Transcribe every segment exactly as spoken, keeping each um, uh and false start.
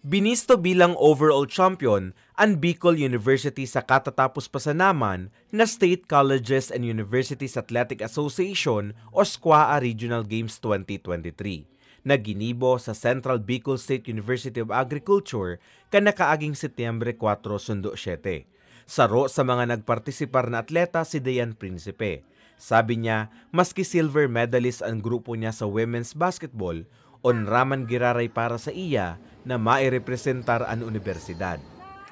Binisto bilang overall champion an Bicol University sa katatapos pasanaman na State Colleges and Universities Athletic Association o SCUAA Regional Games twenty twenty-three, na ginibo sa Central Bicol State University of Agriculture kan nakaaging Setyembre kuwatro sundo siyete. Saro sa mga nagpartisipar na atleta si Dayan Principe. Sabi niya, maski silver medalist ang grupo niya sa women's basketball, onra man giraray para sa iya na mairepresentar an unibersidad.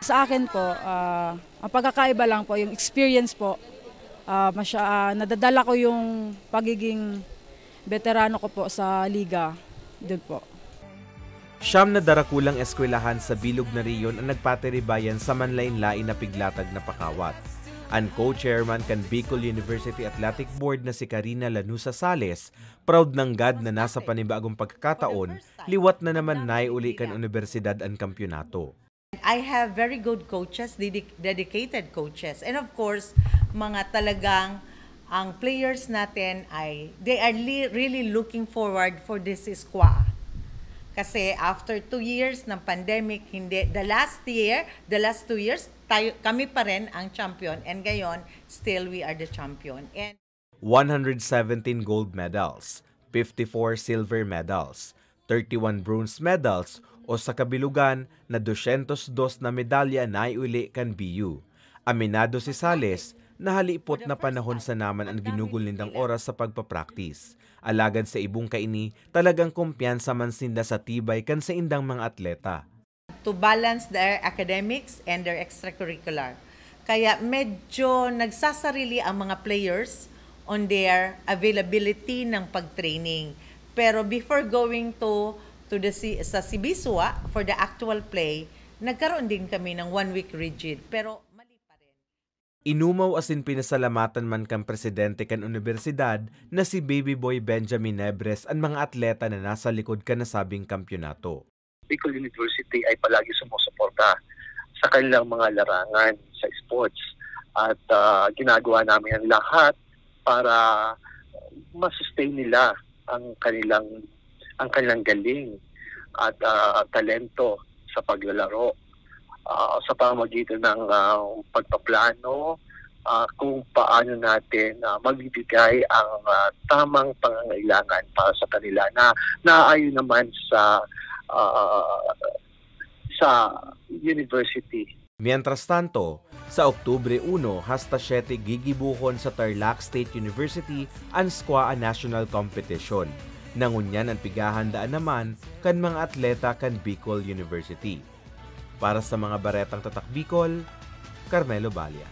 Sa akin po, ah, ang pagkakaiba lang po, yung experience po, ah, masya, ah, nadadala ko yung pagiging veterano ko po sa liga. Doon po. Siyam na darakulang eskwelahan sa bilog na rehiyon ang nagpatiribayan sa manlain-lain na piglatag na pakawat. An co-chairman kan Bicol University Athletic Board na si Karina Lanusa Sales, proud nanggad na nasa panibagong pagkakataon, liwat na naman naiuli kan unibersidad an kampiyonato. I have very good coaches, dedic- dedicated coaches. And of course, mga talagang ang players natin ay they are li- really looking forward for this squad. Kasi after two years ng pandemic, hindi the last year, the last two years, tayo kami pa rin ang champion, and ngayon still we are the champion. And one hundred seventeen gold medals, fifty-four silver medals, thirty-one bronze medals o sa kabilugan na dosyentos dos na medalya naiuli kan B U. Aminado si Sales na halipot na panahon sana man an ginugol nindang oras sa pagpapraktis. Alagad sa ibong kaini, talagang kumpiyansa man sinda sa tibay kan saindang mga atleta. To balance their academics and their extracurricular. Kaya medyo nagsasarili ang mga players on their availability ng pag-training. Pero before going to to the sa Sibiswa for the actual play, nagkaroon din kami ng one week rigid. Pero mali pa rin. Inumaw asin pinasalamatan man kan presidente kan unibersidad na si Baby Boy Benjamin Nebres an mga atleta na nasa likod kan nasabing kampiyonato. Bicol University ay palagi sumusuporta sa kanilang mga larangan sa sports at uh, ginagawa namin ang lahat para ma-sustain nila ang kanilang ang kanilang galing at uh, talento sa paglalaro uh, sa pamagitan ng uh, pagpaplano uh, kung paano natin uh, magbibigay ang uh, tamang pangangailangan para sa kanila na naayon naman sa uh, sa university. Mientras tanto, sa Oktubre uno hasta siyete gigibohon sa Tarlac State University an SCUAA National Competition, na ngunyan an pighahandaan naman kan mga atleta kan Bicol University. Para sa mga Baretang Tatak Bicol, Carmelo Balia.